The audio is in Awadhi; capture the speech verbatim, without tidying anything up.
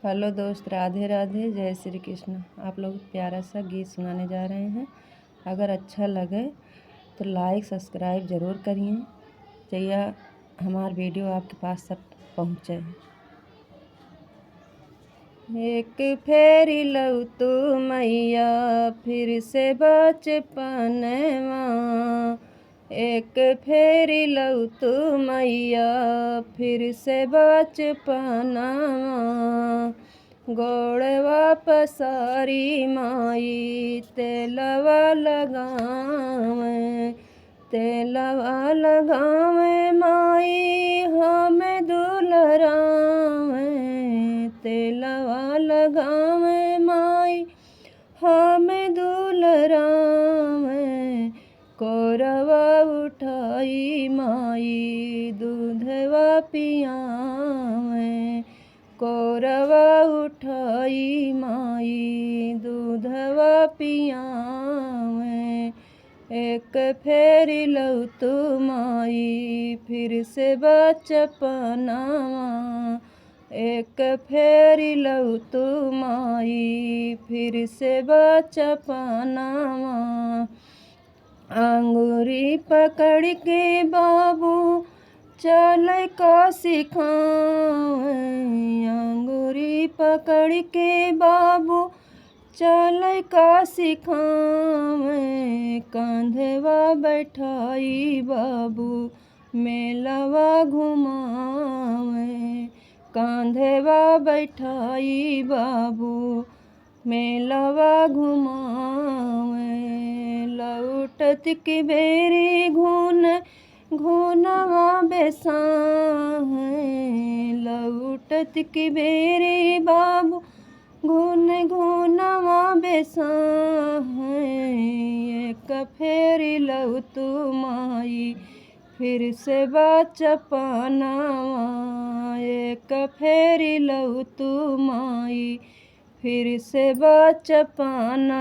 हेलो दोस्त, राधे राधे, जय श्री कृष्ण। आप लोग प्यारा सा गीत सुनाने जा रहे हैं। अगर अच्छा लगे तो like subscribe ज़रूर करिए, जहिया हमार video आपके पास सब पहुँचे। एक फेरी लऊ तू मैया फिर से बचपनवा, एक फेरी लऊ तू मैया फिर से बचपनवा। गोड़वा पसारी माई तेलवा लगावे, तेलवा लगावे माई हमें दुलरावे, तेलवा लगावे माई हमें दुलरावे। कोरवा उठाई माई दूधवा पियावे, कोरवा उठाई माई दूधवा पियावे। एक फेरी लऊ तू माई फिर से बचपनवा, एक फेरी लऊ तू माई फिर से बचपनवा। अंगूरी पकड़ के बाबू चले का सिखावे, अंगूरी पकड़ के बाबू चले का सिखावे। कांधवा बैठाई बाबू मेलवा घुमावे, कांधवा बैठाई बाबू मेलवा घुमावे। लौटत की बेरी घून घूनवा बेसाहे, लौटत की बेरी बाबू घून घूनवा बेसाहे। एक फेरी लऊ तू माई फिर से बचपनवा, एक फेरी लऊ तू माई फिर से बचपनवा।